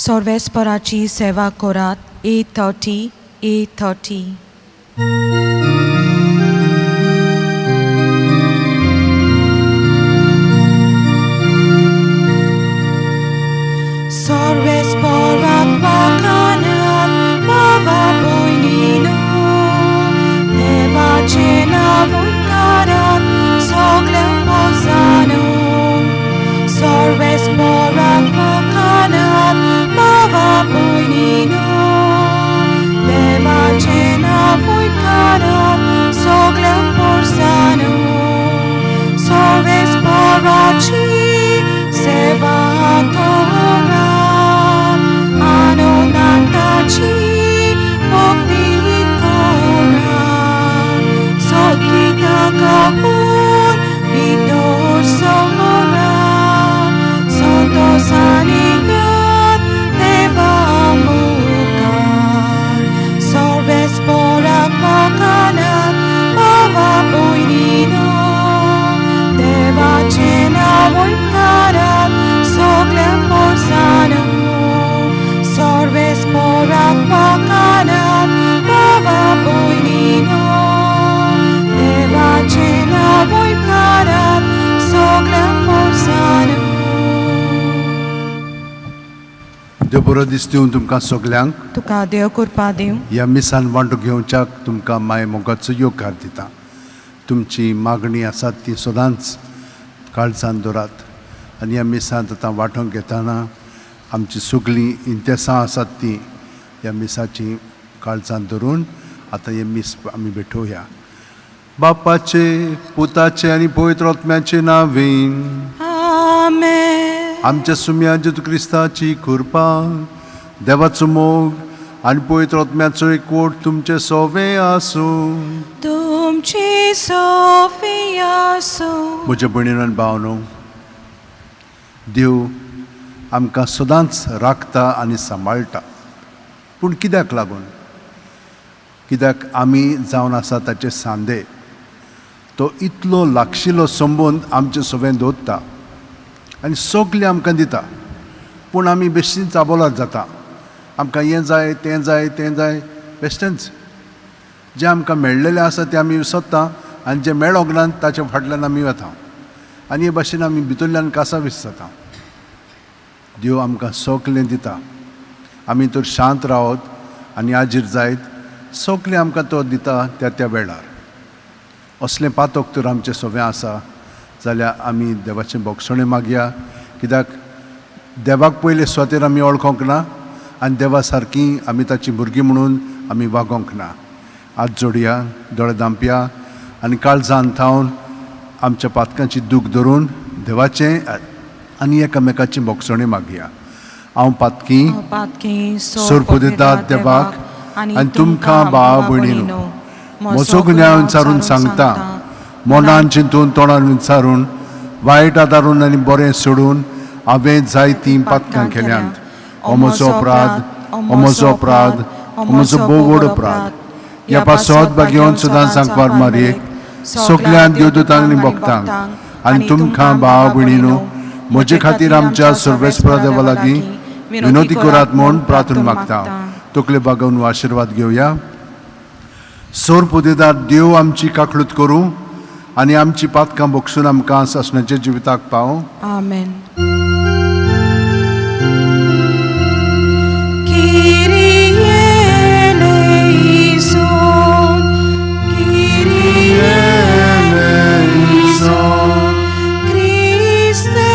सर्वेस्पराची सेवा करात. 8:30 8:30. सर्वेस्पराक वाखाणात भावा भयणीनो, देवाचें नांव उयकारात सगल्या पोजानो. सर्वेस्पराक वाखाणात भावा भयणीनो, देवाचें नांव उयकारात सगल्या पोरसानो. सर्वेस्पराची सेवा करात, आनंदान ताची भक्ती करात. सोदीता गावन भितर सरात, संतोशान येयात देवा मुखार. सर्वेस्पराक वाखाणात भावा भयणीनो, देवाचें नांव उयकारात सगल्या पोरसानो. सर्वेस्पराक वाखाणात भावा भयणीनो, देवाचें नांव उयकारात सगल्या पोरसानो. देव बरो दीस दिवन तुमकां सगल्यांक. तुका देव कृपा दिवं. ह्या मिसान वांटो घेवच्याक तुमकां माय मोगाचो येवकार दिता. तुमची मागणी आसात ती सदांच काळजान दवरात आनी ह्या मिसांत आतां वांटोंक घेतना आमची सगळीं इंतेसां आसात ती ह्या मिसाची काळजान धरून आतां हें मीस आमी भेटोवया. बापाचे, पुताचे आनी पवित्र आत्म्याचे नांवेन. आमेन. आमच्या सुम्या जेजू क्रिस्ताची कृपा, देवाचो मोग आनी पवित्र आत्म्याचो एकवट तुमचे सोवे आसूं. तुमची सोफी आसूं. म्हज्या भयणीन आनी भावनो, देव आमकां सदांच राखता आनी सांबाळटा. पूण कित्याक लागून? कित्याक आमी जावन आसा ताचे सांदे. तो इतलो लागशिलो संबंद आमचे सवें दवरता आनी सगळें आमकां दिता. पूण आमी बेश्टीच आबोलात जाता. आमकां हें जाय, तें जाय, तें जाय, बेश्टेंच. जें आमकां मेळ्ळेलें आसा तें आमी विसरता आनी जें मेळोंक ना ताच्या फाटल्यान आमी वता आनी हे भाशेन आमी भितरल्यान कासावीस जाता. देव आमकां सगळें दिता. आमी तर शांत रावत आनी आजीर जायत सगळें आमकां तो दिता त्या त्या वेळार. असलें पातक तर आमचें सवें आसा जाल्यार आमी देवाचें भोगसणें मागया. कित्याक देवाक पयले सुवातेर आमी वळखोंक ना आनी देवा सारकी आमी ताची भुरगीं म्हणून आमी वागोंक ना. हात जोडया, दोळे धांपया आनी काळजान थावन आमच्या पातकांची दूख धरून देवाचें आनी एकामेकाची भोगसणें मागया. हांव पातकी पातकी सोरपुदेतात देवाक आनी तुमकां भाव भयणीनो म्हजो गुन्यांव विचारून सांगता. मनान चिंतून, तोंडान विचारून, वायट आदारून आनी बरें सोडून हांवें जायतीं पातकां केल्यांत. हो म्हजो अपराध, हो म्हजो अपराध, हो म्हजो भोव व्हड अपराध. ह्या पासत भाग्योन सदां सांगपार मारयेक, सगळ्यांत देवदूतांक आनी भक्तांक आनी तुमकां भाव भयणीनो म्हजे खातीर आमच्या सर्वेस्परा देवा लागीं विनोदी करात म्हूण प्रार्थना मागता. तकले बागोवन आशिर्वाद घेवया. सोर पुदेदार देव आमची काकळूत करूं आनी आमची पातकां भोगसून आमकां सासणाच्या जिविताक पावूं. आमेन. Kyrie eleison, Kyrie eleison, Christe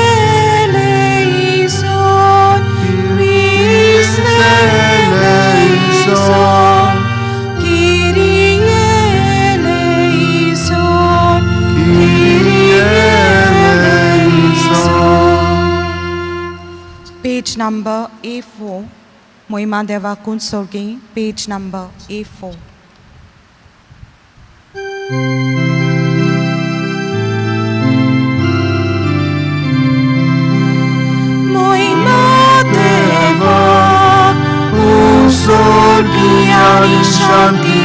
number A4. मोहिमा देवाकून सोर्गी, पेज नंबर A4. मोहिमा देवाक उंसोगी आनी शांती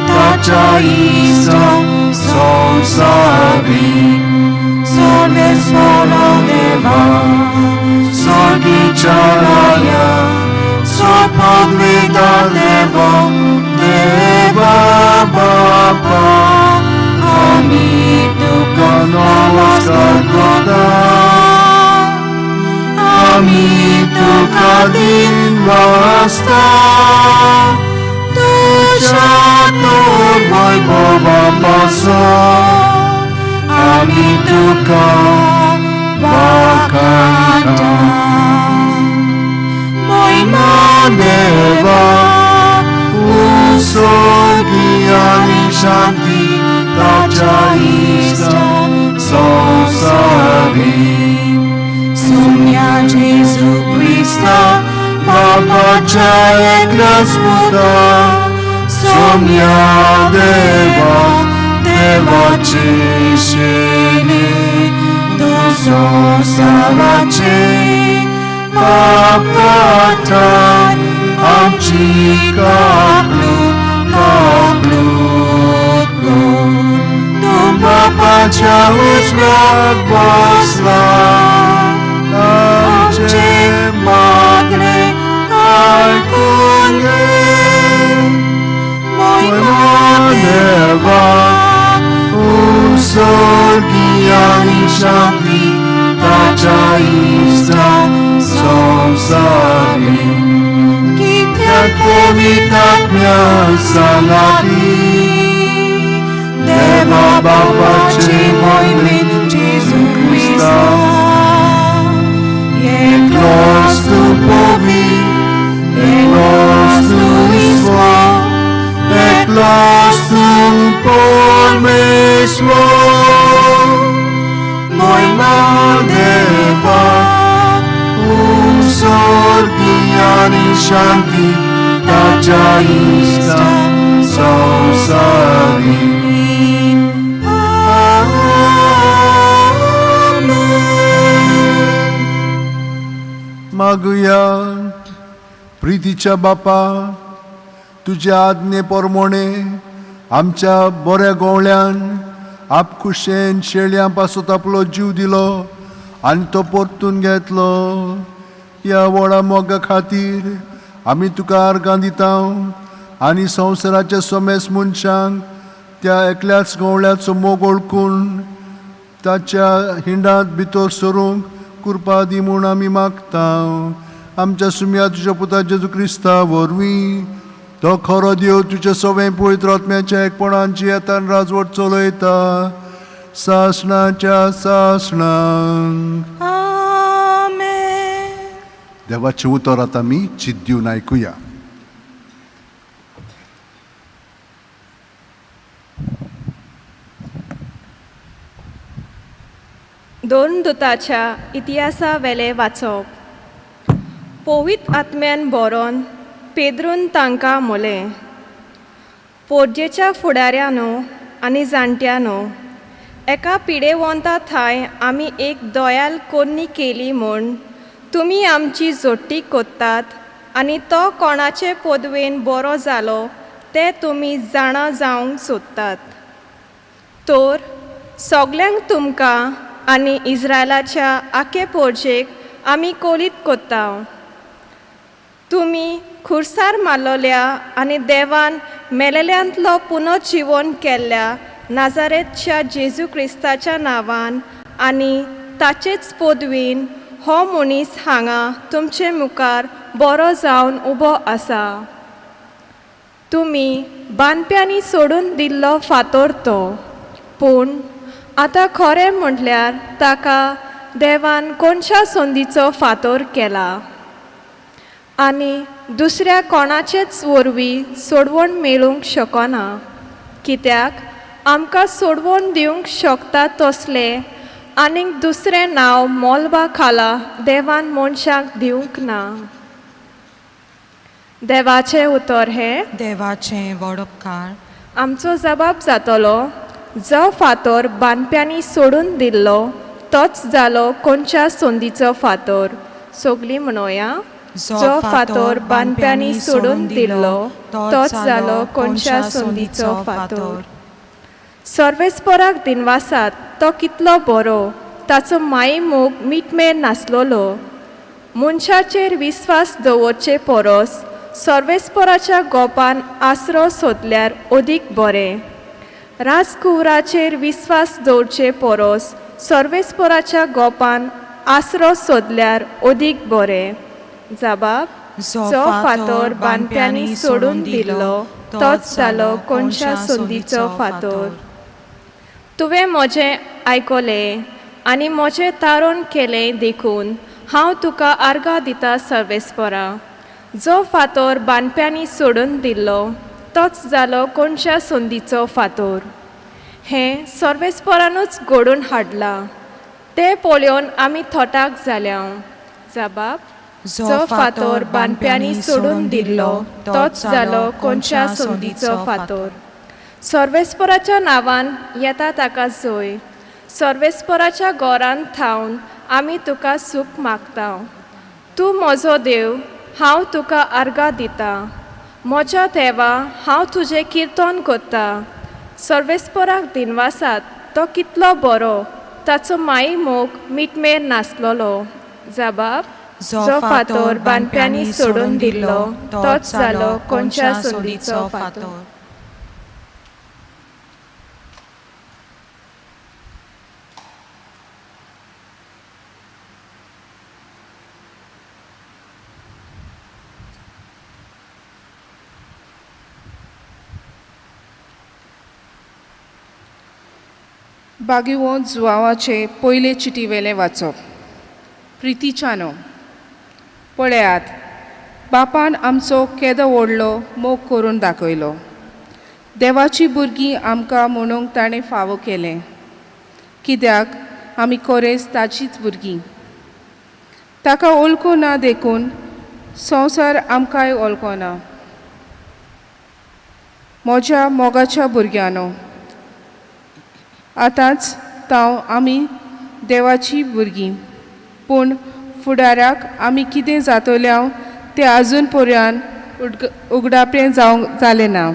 ताच्या इश्टां संवसारी Sorves Deva, सोर्गीच्या राया सोपविता देवा देवा बापा आमी तुका नमस्कार करता आमी तुका दिन वास्ता तुज्या तोर वैभवा पासून आमी तुका वाखाणटा. मोहिमा देवा उंसोगी आनी शांती ताच्या इश्टां संवसारी Sumia Jesu Christa, बापाच्या एकल्याच पुता सोम्या देवा देवाची शिणी tu संवसाराची पापाठाय आमची काकलूत काकलूत कर. तूं बापाच्या उजव्याक बसला आमचे मागणे आयकून घे. मोहिमा देवा उंसोगी आनी शांती ताच्या इश्टां संवसारी कित्याक पवित्र सांगाती देवा बापाची मोहिमेन जेजू क्रिस्ता, एकलोच तूं पवी एकलोच तूं ईश्वर एकलोच तूं परमेश्वर मोहिमा देवा उंसोगी आनी शांती ताच्या इश्टां संवसारी. मागुया. प्रितीच्या बापा, तुज्या आज्ञे पोरमोणे आमच्या बऱ्या गोवळ्यान आपखुशेन शेळयां पासत आपलो जीव दिलो आनी तो परतून घेतलो. ह्या व्हडा मोगा खातीर आमी तुका आर्गां दिता आनी संवसाराच्या समेस मनशांक त्या एकल्याच गोवळ्याचो मोग वळखून ताच्या हिंडांत भितर सरूंक कृपा दी म्हूण आमी मागता. आमच्या सुम्या तुज्या पुता जेजू क्रिस्ता वरवीं, तो खरो देव तुज्या सवें पवित्र आत्म्याच्या एकपणान जियेतान राजवट चलयता सासणाच्या सासणांक. आमेन. देवाचें उतर आतां आमी चित दिवन आयकुया. दोन दुताच्या इतिहासा वेलें वाचप. पवित्र आत्म्यान बरोवन पेद्रून तांकां म्हळें, पोरजेच्या फुडाऱ्यानो आनी जाणट्यानो, एका पिडेवंता थांय आमी एक दोयाल कोन्नी केली म्हूण तुमी आमची जोडटी कोत्तात आनी तो कोणाचे पदवेन बरो जालो तें तुमी जाणा जावंक सोदतात. तर सगल्यांक तुमकां आनी इस्रायलाच्या आखे पोरजेक आमी कोलीत कोत्ता, तुमी खुर्सार मारलोल्या आनी देवान मेलेल्यांतलो पुनर्जिवन केल्ल्या नाजारेतच्या जेजू क्रिस्ताच्या नांवान आनी ताचेच पदवीन हो मनीस हांगा तुमचे मुखार बरो जावन उबो आसा. तुमी बांदप्यांनी सोडून दिल्लो फातोर तो, पूण आतां खरें म्हटल्यार ताका देवान कोणशा संदीचो फातोर केला आनी दुसऱ्या कोणाचेच वरवीं सोडवण मेळूंक शकना, कित्याक आमकां सोडवण दिवंक शकता तसलें आनीक दुसरें नांव मोलबा खाला देवान मनशाक दिवंक ना. देवाचें उतर हें. देवाचें व्हड उपकार. आमचो जबाब जातलो, जो फातोर बांदप्यांनी सोडून दिल्लो तोच जालो कोणच्या संदीचो फातोर. सगलीं म्हणोया, जो फातोर बांदप्यांनी सोडून दिल्लो तोच जालो कोणच्या संदीचो फातोर. सर्वेस्पराक दिनवासात, तो कितलो बरो, ताचो माई मोग मिटमेर नासलोलो. मनशाचेर विस्वास दवरचे परस सर्वेस्पराच्या गोपान आसरो सोदल्यार अदीक बरें. राजकुंवराचेर विस्वास दवरचे परस सर्वेस्पराच्या गोपान आसरो सोदल्यार अदीक बरें. जबाब, जो फातोर बांदप्यांनी सोडून दिल्लो तोच जालो कोणच्या संदीचो फातोर. तुवें म्हजें आयकलें आनी म्हजें तारण केलें देखून हांव तुका आर्गां दिता सर्वेस्परा. जो फातोर बांदप्यांनी सोडून दिल्लो तोच जालो कोणच्या संदीचो फातोर. हें सर्वेस्परानूच घडोवन हाडलां, तें पळोवन आमी थोटाक जाल्या. जबाब, जो फातोर बांदप्यांनी सोडून दिल्लो तोच जालो कोणच्या संदीचो फातोर. सर्वेस्पराच्या नांवान येता ताका जोय. सर्वेस्पराच्या गोरान थावन आमी तुका सूख मागता. तूं म्हजो देव, हांव तुका आर्गां दितां. म्हज्या देवा, हांव तुजें किर्तन करतां. सर्वेस्पराक दिनवासात, तो कितलो बरो, ताचो माई मोग मिटमेर नासलोलो. जबाब, जो फातोर बांदप्यांनी सोडून दिल्लो तोच जालो कोणच्या संदीचो फातोर. बागिवो जुवावाचे पयले चिटीवेलें वाचप. प्रितीच्यानो, पळयात, बापान आमचो केदो व्हडलो मोग करून दाखयलो. देवाची भुरगीं आमकां म्हणूंक ताणें फावो केलें, कित्याक आमी कोरेस ताचीच भुरगीं. ताका ओळखो ना देखून संवसार आमकांय ओळखो ना. म्हज्या मोगाच्या भुरग्यांनो, आतांच तांव आमी देवाची भुरगीं, पूण फुडाराक आमी कितें जातल्या तें आजून पर्यान उगडापें जावंक जालें ना.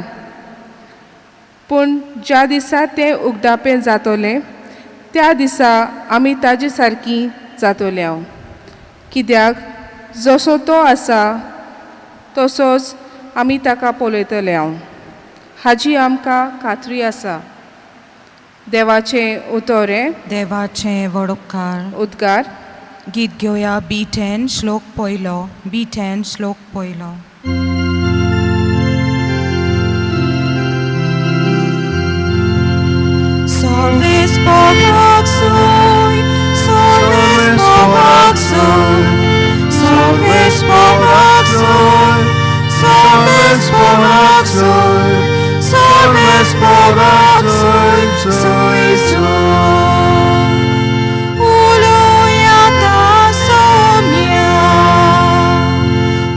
पूण ज्या दिसा तें उगडापें जातलें त्या दिसा आमी ताजे सारकी जातल्या, कित्याक जसो तो आसा तसोच आमी ताका पळयतले. हाजी आमकां खात्री आसा. देवाचें उतोरें. देवाचें व्हड उपकार. उद्गार. गीत घेवया बी 10 श्लोक पयलो. बी 10 श्लोक पयलो. Solves porac sui, solves porac sui, solves porac sui, solves porac sui, solves porac sui, sui sui. Uluiata somia,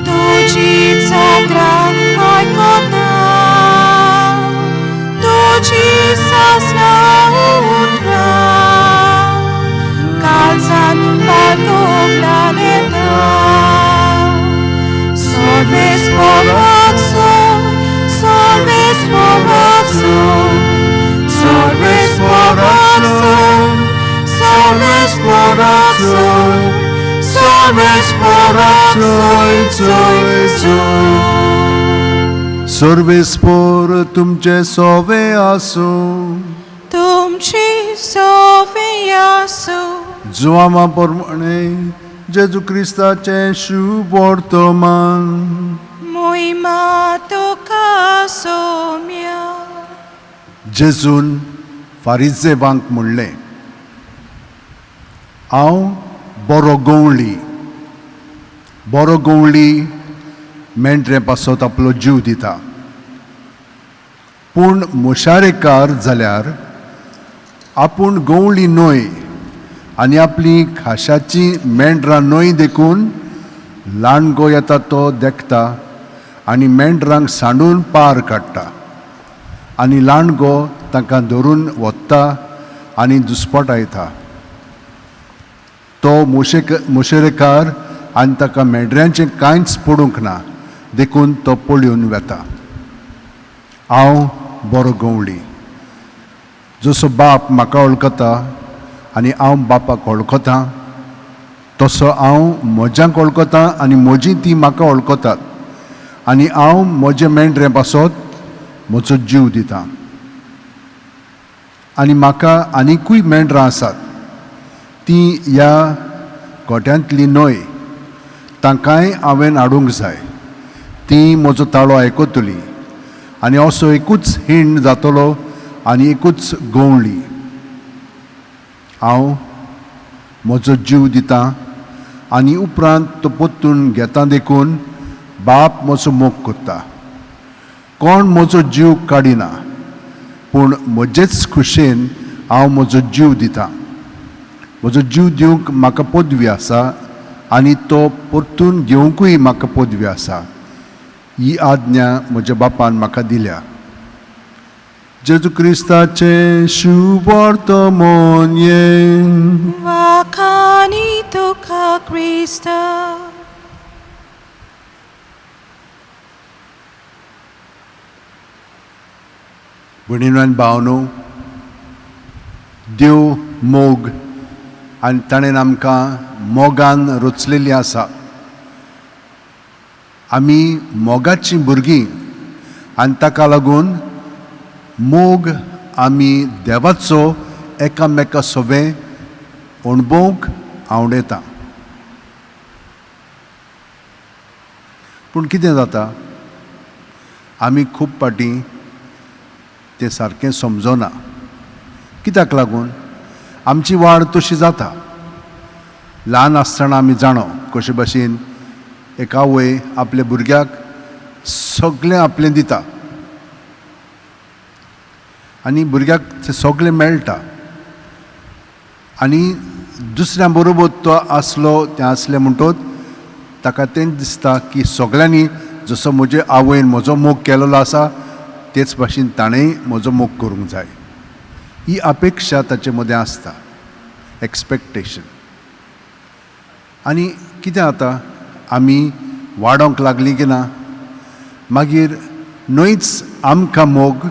tuđi catra ajkota, tuđi sasna utra, calzan palto planeta. Solves porac sui, solves porac sui, solves porac sui, solves porac sui, solves porac sui, sui sui. सर्वेस्पोर तुमचे सोवे आसूं. तुमची सोवे आसूं. जुवामा प्रमाणे जेजू क्रिस्ताचें शुभ वर्तमान. मोहिमा तुका सोम्या. जेजून फारिजेवांक म्हणलें, हांव बरो गवळी. बरो गवळी मेंढरे पासत आपलो जीव दिता, पूण मुशारेकार जाल्यार आपूण गवळी न्हय आनी आपली खाशाची मेंढरां न्हय देखून लांडगो येता तो देखता आनी मेंढरांक सांडून पार काडटा आनी लांडगो तांकां धरून वता आनी दुस्पटायता. तो मुशेरेकार आनी ताका मेंढऱ्यांचें कांयच पडूंक ना देखून तो पळोवन वेता. हांव बरो गवळी, जसो बाप म्हाका वळखता आनी हांव बापाक वळखतां तसो हांव म्हज्यांक वळखतां आनी म्हजी ती म्हाका वळखतात आनी हांव म्हजे मेंढरे पासत म्हजो जीव दितां. आनी म्हाका आनिकूय मेंढरां आसात, ती ह्या गोट्यांतली न्हय, तांकांय हांवें हाडूंक जाय. ती म्हजो ताळो आयकतली आनी असो एकूच हिंड जातलो आनी एकूच गवळी. हांव म्हजो जीव दितां आनी उपरांत तो परतून घेता देखून बाप म्हजो मोग करता. कोण म्हजो जीव काडिना, पूण म्हजेच खुशेन हांव म्हजो जीव दितां. म्हजो जीव दिवंक म्हाका पदवी आसा आनी तो परतून घेवंकूय म्हाका पदवी आसा. ही आज्ञा म्हज्या बापान म्हाका दिल्या. जेजू क्रिस्ताचें शुभवर्तमान. वाखाणी तुका क्रिस्ता. भयणीनो आनी भावनो, देव मोग आनी ताणें आमकां मोगान रचलेली आसा. आमी मोगाचीं भुरगीं आनी ताका लागून मोग आमी देवाचो एकामेका सोबें अणभवंक आवडटा. पूण कितें जाता, आमी खूब फावटी तें सारकें समजना. कित्याक लागून आमची वाड तशी जाता. ल्हान आसतना आमी जाणो कशे भाशेन एक आवय आपल्या भुरग्याक सगळें आपलें दिता आनी भुरग्याक तें सगळें मेळटा आनी दुसऱ्या बरोबर तो आसलो तें आसलें म्हणटोच ताका तें दिसता की सगळ्यांनी जसो म्हजे आवयन म्हजो मोग केलेलो आसा तेच भाशेन ताणेंय म्हजो मोग करूंक जाय. ही अपेक्षा ताचे मदें आसता, एक्सपेक्टेशन. आनी कितें जाता, आमी वाडोवंक लागलीं की ना मागीर न्हयच आमकां मोग,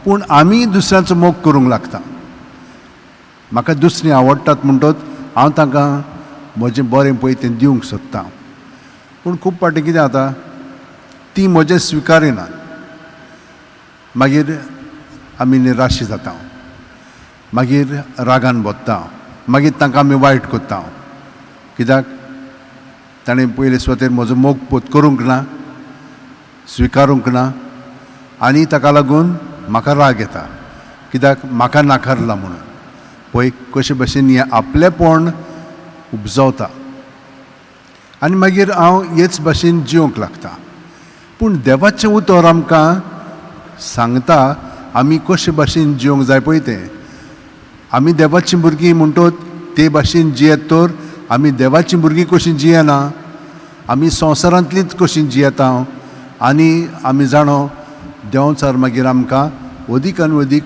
पूण आमी दुसऱ्यांचो मोग करूंक लागता. म्हाका दुसरीं आवडटात म्हणटोच हांव तांकां म्हजें बरें पळय तें दिवंक सोदतां. पूण खूब फावटी कितें जाता, ती म्हजें स्विकारिनात. मागीर आमी निराशी जाता, मागीर रागान भोत्ता, मागीर तांकां आमी वायट करता. कित्याक ताणें पयले सुवातेर म्हजो मोग पोत करूंक ना, स्विकारूंक ना आनी ताका लागून म्हाका राग येता, कित्याक म्हाका नाकारला म्हणून. पळय कशे भशेन हें आपलेपण उपजवता आनी मागीर हांव हेच भाशेन जिवंक लागता. पूण देवाचें उतर आमकां सांगता आमी कशे भाशेन जिवंक जाय पळय तें. आमी देवाचीं भुरगीं म्हणटोच ते भाशेन जियेत तर आमी देवाचीं भुरगीं कशीं जियेना, आमी संवसारांतलींच कशीं जियेता. आनी आमी जाणो देंवचार मागीर आमकां अदीक आनी अदीक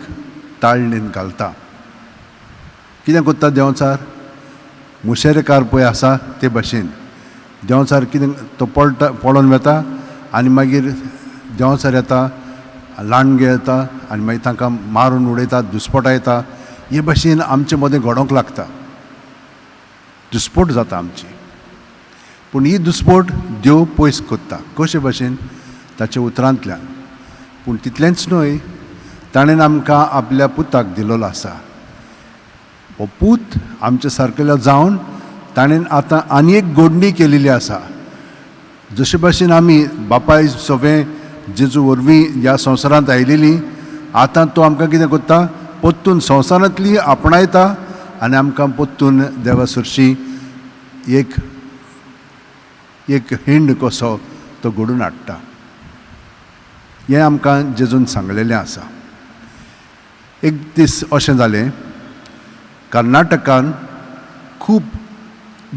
ताळणेन घालता. कितें करता देंवचार, मुशेरेकार पळय आसा ते भाशेन देंवचार कितें तो पळटा पळोवन वता आनी मागीर देंवचार येता, लांडगे येता आनी मागीर तांकां मारून उडयता, दुस्पटायता. हे भाशेन आमचे मदें घडोवंक लागता, दुस्पोट जाता आमची. पूण ही दुस्पोट देव पयस करता कशे भाशेन, ताच्या उतरांतल्यान. पूण तितलेंच न्हय, ताणें आमकां आपल्या पुताक दिलोलो आसा. हो पूत आमच्या सारकेलो जावन ताणें आतां आनी एक गोडणी केलेली आसा. जशे भाशेन आमी बापाय सगळें जेजू वरवीं ह्या संवसारांत आयलेली, आतां तो आमकां कितें करता, परतून संवसारांतली आपणायता आनी आमकां परतून देवा सरशी एक एक हिंड कसो तो घडून हाडटा. हें आमकां जेजून सांगलेलें आसा. एक दीस अशें जालें, कर्नाटकान खूब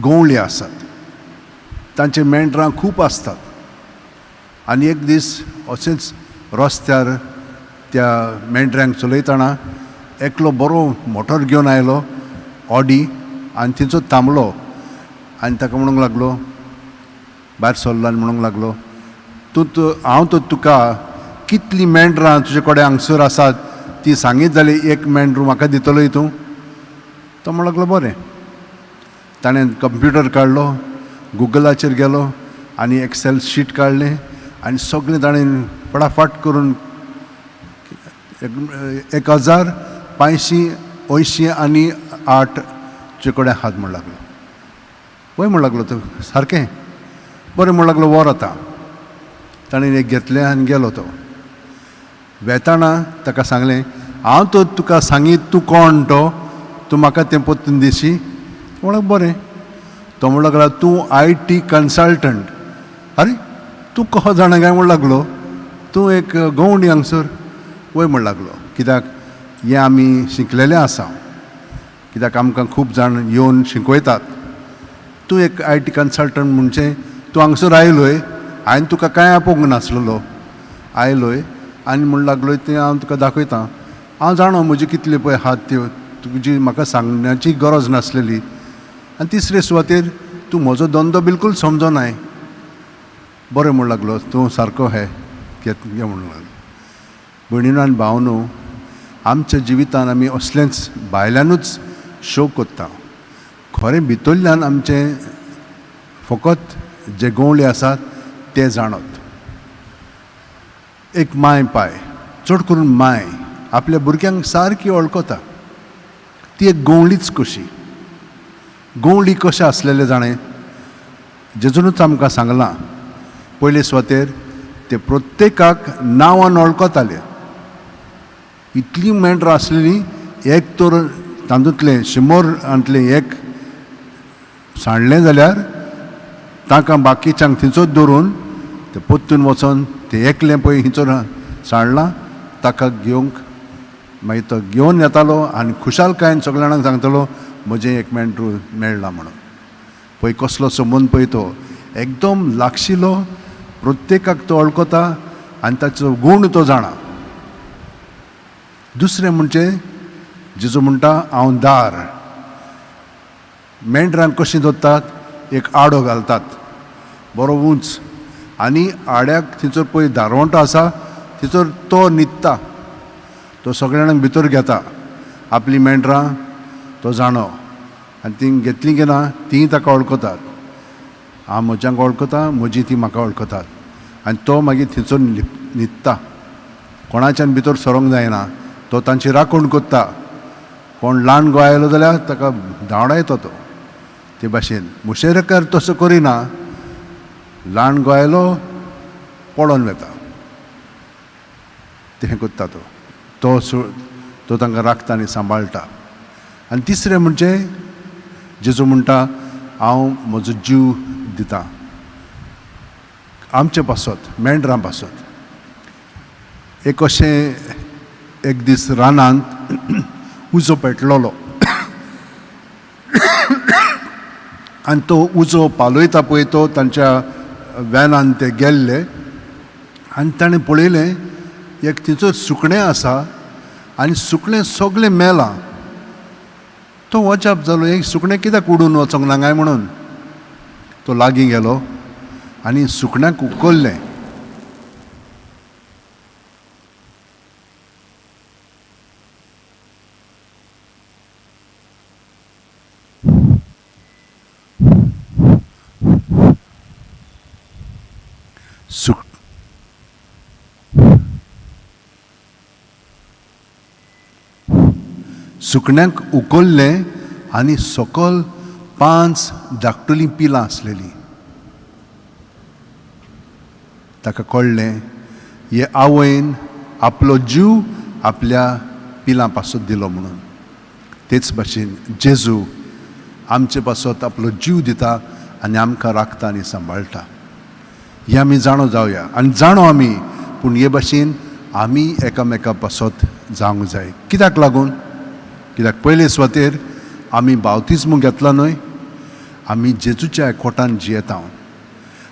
गवळी आसात, तांचे मेंढरां खूब आसतात. आनी एक दीस अशेंच रस्त्यार त्या मेंढरांक चलयतना एकलो बरो मोटर घेवन आयलो, ऑडी, आनी थंयचो थांबलो आनी ताका म्हणूंक लागलो, भायर सरलो आनी म्हणूंक लागलो, तूं हांव तर तुका कितलीं मेंढरां तुजे कडेन हांगसर आसात ती सांगीत जाल्यार एक मेंढरू म्हाका दितलोय तूं? तो म्हणूंक लागलो बरें. ताणें कंप्युटर काडलो, गुगलाचेर गेलो आनी एक्सेल शीट काडलें आनी सगळें ताणें फटाफट करून 1588 तुजे कडेन हात म्हण लागलो. वय म्हण लागलो तो सारकें बरें म्हण लागलो, व्हर आतां. ताणें एक घेतलें आनी गेलो. तो वेताना ताका सांगलें, हांव तर तुका सांगीत तूं कोण तो, तूं म्हाका तें परतून दिशी? म्हणलें बरें. तो म्हणूंक लागला तूं IT consultant. आरे तूं कसो जाणा काय म्हण लागलो, तूं एक गवंडी हांगसर. वय म्हण लागलो, कित्याक हें आमी शिकलेलें आसा, कित्याक आमकां खूब जाण येवन शिकयतात. तूं एक IT consultant म्हणजे तूं हांगसर आयलोय, हांवें तुका कांय आपोवंक नासलेलो, आयलोय आनी म्हण लागलो तें हांव तुका दाखयतां, हांव जाणो म्हजी कितली पळय हात त्यो तुजी म्हाका सांगण्याची गरज नासलेली. आनी तिसरे सुवातेर तूं म्हजो धंदो बिलकूल समजनाय. बरें म्हण लागलो, तूं सारको हे घे म्हणूंक लागलो. भयणीनो आनी भावनो, आमच्या जिवितान आमी असलेंच भायल्यानूच शो करता, खरें भितरल्यान आमचें फकत जे गवळी आसात ते जाणत. एक माय पाय, चड करून माय आपल्या भुरग्यांक सारकी वळखता, ती एक गवळीच कशी. गवळी कशें आसलेलें जाणें जेजूनच आमकां सांगलां. पयले सुवातेर ते प्रत्येकाक नांवान वळखताले. इतलीं मेंढरां आसलेलीं, एक तर तातूंतलें 100 एक सांडलें जाल्यार तांकां बाकीच्यांक थंयचोच दवरून ते परतून वचोन ते एकलें पळय हिंचो सांडलां ताका घेवंक मागीर तो घेवन येतालो आनी खुशालकायेन सगल्या जाणांक सांगतालो म्हजें एक मेंढरू मेळ्ळां म्हणून. पळय कसलो संबंद पळय तो एकदम लागशिलो, प्रत्येकाक तो वळखता आनी ताचो गूण तो जाणा. दुसरें म्हणजे जेजू म्हणटा हांव दार. मेंढरांक कशीं दवरतात, एक आडो घालतात बरो उंच, आनी आड्याक थंयसर पळय दारवंटो आसा थंयसर तो न्हिदता, तो सगळ्या जाणांक भितर घेता आपलीं मेंढरां तो जाणो, आनी तीं घेतलीं की ना तीं ताका वळखतात, हांव म्हज्यांक वळखता, म्हजी तीं म्हाका वळखतात. आनी तो मागीर थंयसर न्हिदता, कोणाच्यान भितर सरोंक जायना, तो तांची राखण करता. कोण ल्हान गो आयलो जाल्यार ताका धांवडायता तो. ते भाशेन मुशेरकार तसो करिना, ल्हान गो आयलो पळोवन वता, तें करता तो, तो तांकां राखता आनी सांबाळटा. आनी तिसरें म्हणजे जेजू म्हणटा हांव म्हजो जीव दिता आमचे पासत, मेंढरां पासत. एक अशें एक दीस रानांत उजो पेटलेलो आनी तो उजो पालयता पळय तो तांच्या वेनान ते गेल्ले आनी ताणें पळयलें एक थंयसर सुकणें आसा आनी सुकणें सगळें मेलां. तो वजाप जालो, एक सुकणें कित्याक उडून वचोंक ना काय म्हणून. तो लागीं गेलो आनी सुकण्याक उखल्लें. सुकण्याक उखल्लें आनी सकल 5 धाकटुलीं पिलां आसलेलीं. ताका कळ्ळें हे आवयन आपलो जीव आपल्या पिलां पासत दिलो म्हणून. तेच भाशेन जेजू आमचे पासत आपलो जीव दिता आनी आमकां राखता आनी सांबाळटा. हें आमी जाणो जावया आनी जाणो आमी, पूण हे भाशेन आमी एकामेका पासत जावंक जाय. कित्याक लागून? कित्याक पयले सुवातेर आमी बावतिज्म घेतला न्हय, आमी जेजूच्या एकवटान जियेता,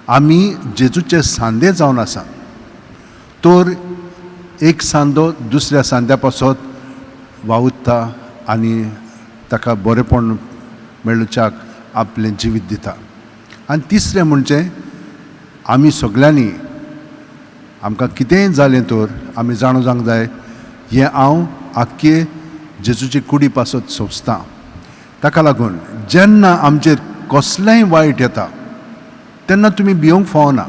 आमी जेजूचे सांदे जावन आसा. तर एक सांदो दुसऱ्या सांद्या पासत वावुरता आनी ताका बरेंपण मेळच्याक आपलें जिवीत दिता. आनी तिसरें म्हणजे आमी सगल्यांनी आमकां कितेंय जालें तर आमी जाणू जावंक जाय हें हांव आख्खे जेजूचे कुडी पासत सोंसतां. ताका लागून जेन्ना आमचेर कसलेंय वायट येता तेन्ना तुमी भिवंक फावना,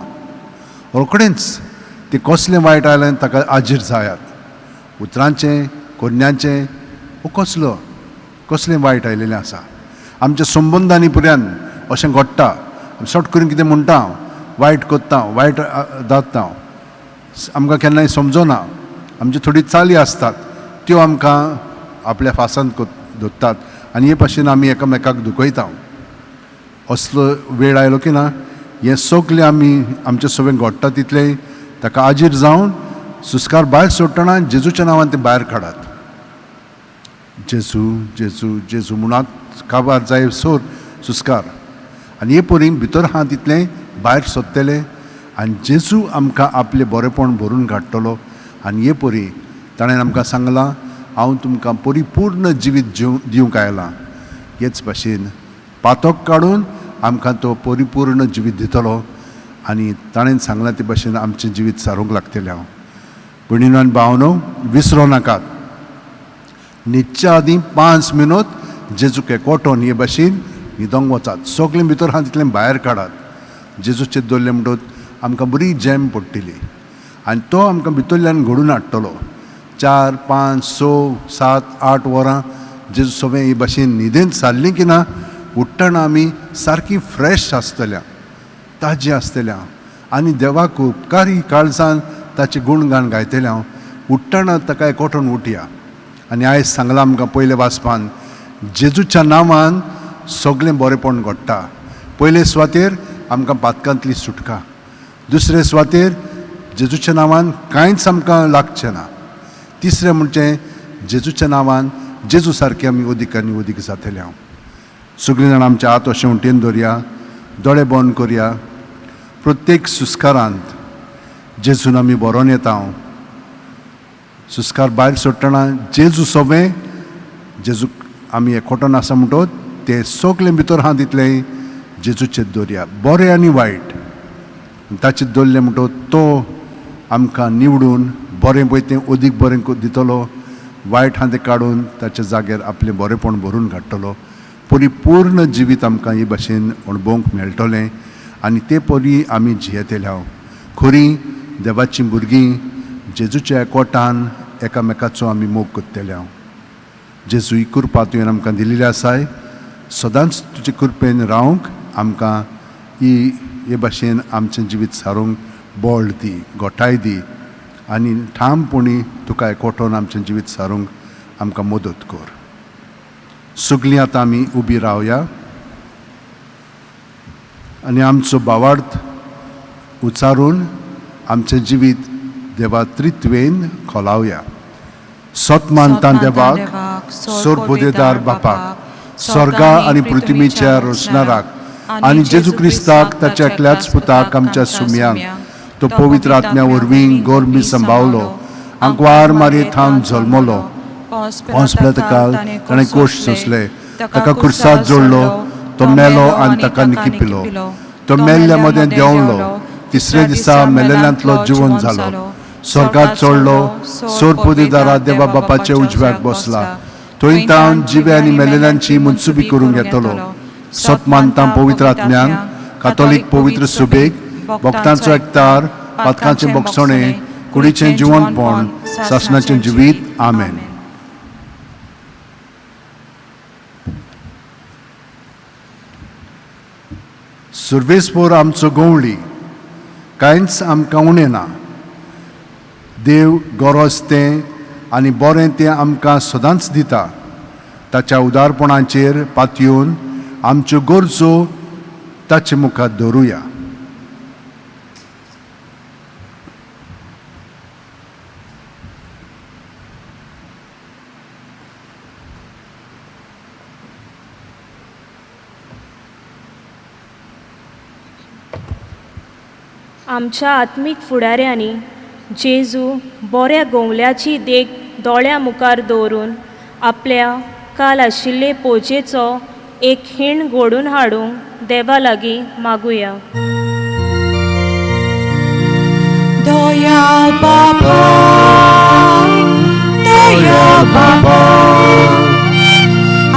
रोखडेंच तें कसलें वायट आयलें ताका आजीर जायात. उतरांचें, कोन्यांचें वो कसलो कसलें वायट आयलेलें आसा आमच्या संबंदांनी पर्यंत अशें घडटा. शॉर्ट करून कितें म्हणटा हांव, वायट करता, वायट दादता हांव, आमकां केन्नाय समजना. आमच्यो थोडी चाली आसतात त्यो आमकां आपल्या फासांत धरतात आनी हे भाशेन आमी एकामेकाक दुखयता. असलो वेळ आयलो की ना हें सगलें आमी आमचें सगळें घडटा तितलें ताका आजीर जावन सुस्कार भायर सोडटना जेजूच्या नांवान तें भायर काडात. जेजू जेजू जेजू म्हणात काबार जाय सोर सुस्कार आनी हे परी भितर आहा तितलें भायर सोदतलें आनी जेजू आमकां आपलें बरेंपण भरून काडटलो. आनी हे परी ताणें आमकां सांगलां हांव तुमकां परिपूर्ण जिवीत दिवंक आयलां. हेच भाशेन पातक काडून आमकां तो परिपूर्ण जिवीत दितलो आनी ताणें सांगलां ते भाशेन आमचें जिवीत सारूंक लागतलें. हांव भयणीनो आनी भावनो विसरो नाकात, न्हिदच्या आदीं 5 मिनट जेजूक एकवटोन हे भाशेन न्हिदोंक वचात. सगळें भितर आहा तितलें भायर काडात. जेजूचेर दवरलें म्हणटकच आमकां बरी जॅम पडटली आनी तो आमकां भितरल्यान घडून हाडटलो. 4, 5, 6, 7, 8 वरां जेजू सगळें हे भाशेन न्हिदेंत सारलीं की ना उठ्ठना आमी सारकी फ्रेश आसतल्या, ताजी आसतल्या आनी देवाक उपकारी काळजान ताचें गुणगान गायतलें. हांव उठ्ठना ताका एकवटून उठया. आनी आयज सांगलां आमकां पयले वाचपान जेजूच्या नांवान सगळें बरेंपण घडटा. पयले सुवातेर आमकां पातकांतली सुटका, दुसरे सुवातेर जेजूच्या नांवान कांयच आमकां लागचें ना, तिसरें म्हणजे जेजूच्या नांवान जेजू सारकें आमी अदीक आनी अदीक जातले. हांव सगळीं जाणां आमच्या हात अशें उंटेन दवरया, दोळे बंद करया. प्रत्येक सुस्कारांत जेजून आमी बरोवन येता. हांव सुस्कार भायर सोडटना जेजू सोबें जेजूक आमी एकवटोन आसा म्हणटकच तें सगळें भितर आहा तितलें जेजूचेर दवरया, बरें आनी वायट ताचेर दवरलें म्हणटकच तो आमकां निवडून बरें पळय तें अदीक बरें दितलो, वायट आहा तें काडून ताच्या जाग्यार आपलें बरेंपण भरून काडटलो. परिपूर्ण जिवीत आमकां हे भाशेन अणभवंक मेळटलें आनी ते परी आमी जियेतले. हांव खरी देवाचीं भुरगीं जेजूच्या एकवटान एकामेकाचो आमी मोग करतले. हांव जेजू ही कृपा तुवें आमकां दिल्ली आसाय, सदांच तुजे कृपेन रावंक आमकां ही हे भाशेन आमचें जिवीत सारूंक बळ दी, गोठाय दी आनी ठामपणी तुका एकवटोन आमचें जिवीत सारूंक आमकां मदत कर. सगळीं आतां आमी उबी रावया आनी आमचो भावार्थ उच्चारून आमचें जिवीत देवा त्रित्वेन खोलावया. सत मानता देवाक, सोरपोदेदार बापाक, स्वर्गा आनी पृथ्वीच्या रोशनाराक आनी जेजू क्रिस्ताक ताच्या एकल्याच पुताक आमच्या सुम्यांक तो पवित्र आत्म्या वरवीं गोरमी संभावलो, आंकवार मारी थावन जल्मलो, काल ताणें कोश सोंसले, ताका खुर्सात जोडलो, तो मेलो आनी ताका निकिपिलो, तो मेल्ल्या मदें देंवलो, तिसरे दिसा मेलेल्यांतलो जिवन जालो, स्वर्गात चडलो, सोरपोदेदारा देवा बापाच्या उजव्याक बसला, थंय तावन जिवे आनी मेलेल्यांची मनसुबी करूंक येतलो. सत मानता पवित्र आत्म्यांक, कातोलीक पवित्र सुबेक, भक्तांचो एकतार, पातकांचें बोगसणें, कुडीचें जिवनपण, सासणाचें जिवीत. आमेन. सुर्वेसपोर आमचो गवळी, कांयच आमकां उणें ना. देव गरज तें आनी बरें तें आमकां सदांच दिता. ताच्या उदारपणाचेर पातयेवन आमच्यो गरजो ताचे मुखार दवरुया. आमच्या आत्मीक फुडाऱ्यांनी जेजू बऱ्या गोंवल्याची देख दोळ्या मुखार दवरून आपल्या काल आशिल्ले पोजेचो एक खीण घडून हाडूंक देवा लागीं मागुया. दयाळ बापा, दयाळ बापा,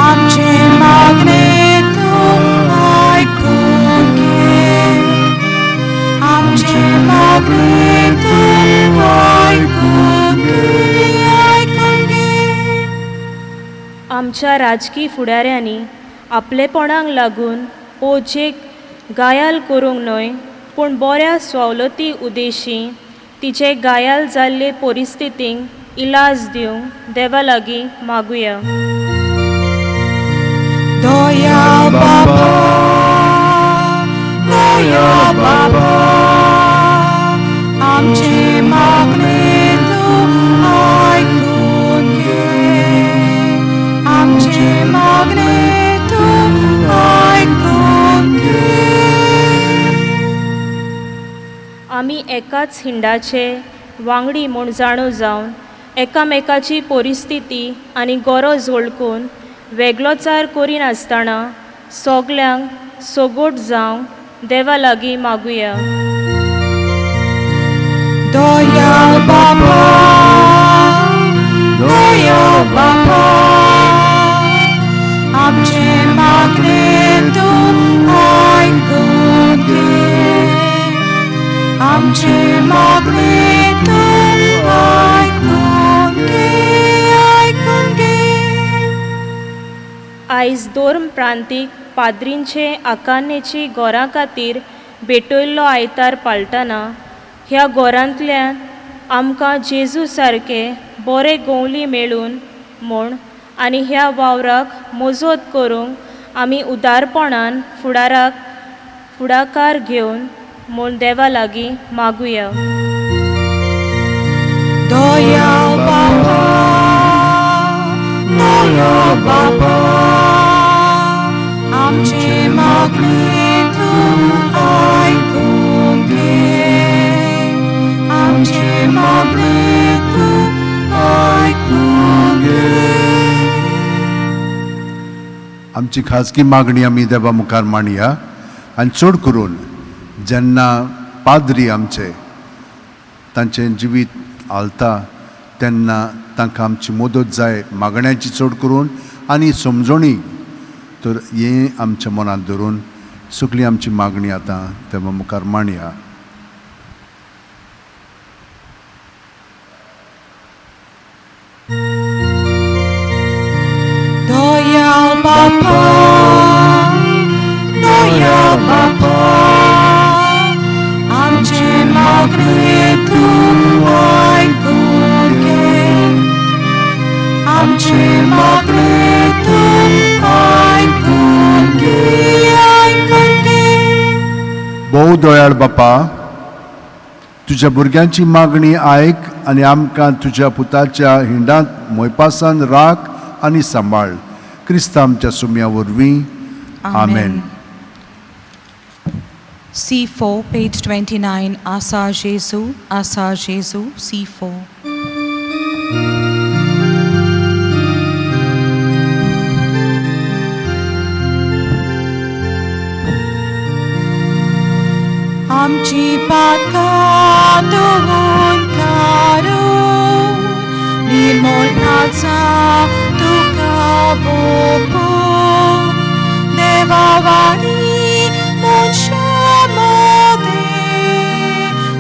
आमचें मागणें तूं आयकून घे. आमचें मागणें तूं आयकून घे, आयकून घे. आमच्या राजकी फुडाऱ्यांनी आपलेपणाक लागून पोजेक गायाल करूंक न्हय, पूण बऱ्या सवलती उद्देशी तिचे गायाल जाल्ले परिस्थितींक इलाज दिवंक देवा लागीं मागुया. दयाळ बापा, दयाळ बापा, आमचें मागणें तूं आयकून घे. आमचें मागणें तूं आयकून घे. आमी एकाच हिंडाचे वांगडी म्हूण जाणू जावन एकामेकाची परिस्थिती आनी गरज वळखून वेगळोचार करिनासतना सगल्यांक सगोट जावंक देवा लागीं मागुया. दयाळ बापा, दयाळ बापा, आमचें मागणें तूं आयकून घे. आमचें मागणें तूं आयकून घे, आयकून घे. आयज दोर्म प्रांतीक पाद्रींचे आकान्नेची घरां खातीर भेटयल्लो आयतार पाळटना ह्या घरांतल्यान आमकां जेजू सारके बरे गोवली मेळून म्हूण आनी ह्या वावराक मजत करूंक आमी उदारपणान फुडाराक फुडाकार घेवन म्हूण देवा लागीं मागुया. दयाळ बापा, दयाळ बापा, आमचें मागणें तूं आयकून घे. आमचें मागणें तूं आयकून घे. आमची खाजगी मागणी आमी देवा मुखार मांडया आनी चड करून जेन्ना पाद्री आमचे तांचें जिवीत हालता तेन्ना तांकां आमची मदत जाय, मागण्याची चड करून आनी समजणी. तर हें आमच्या मनांत धरून सगळी आमची मागणी आतां देवा मुखार मांडया. दयाळ बापा, दयाळ बापा, आमचें मागणें तूं आयकून घे. आमचें मागणें तूं आयकून घे, आयकून घे. भोव दयाळ बापा, तुज्या भुरग्यांची मागणी आयक आनी आमकां तुज्या पुताच्या हिंडांत मोयपासान राख आनी सांबाळ. क्रिस्ता आमच्या सुम्या वरवीं, आमेन. C4, page 29, Asa Jesu, Asa Jesu, C4. आमची पातकां धुवून काडून निर्मोल आसा तुका वोपून देवा वाणी मनशा मदें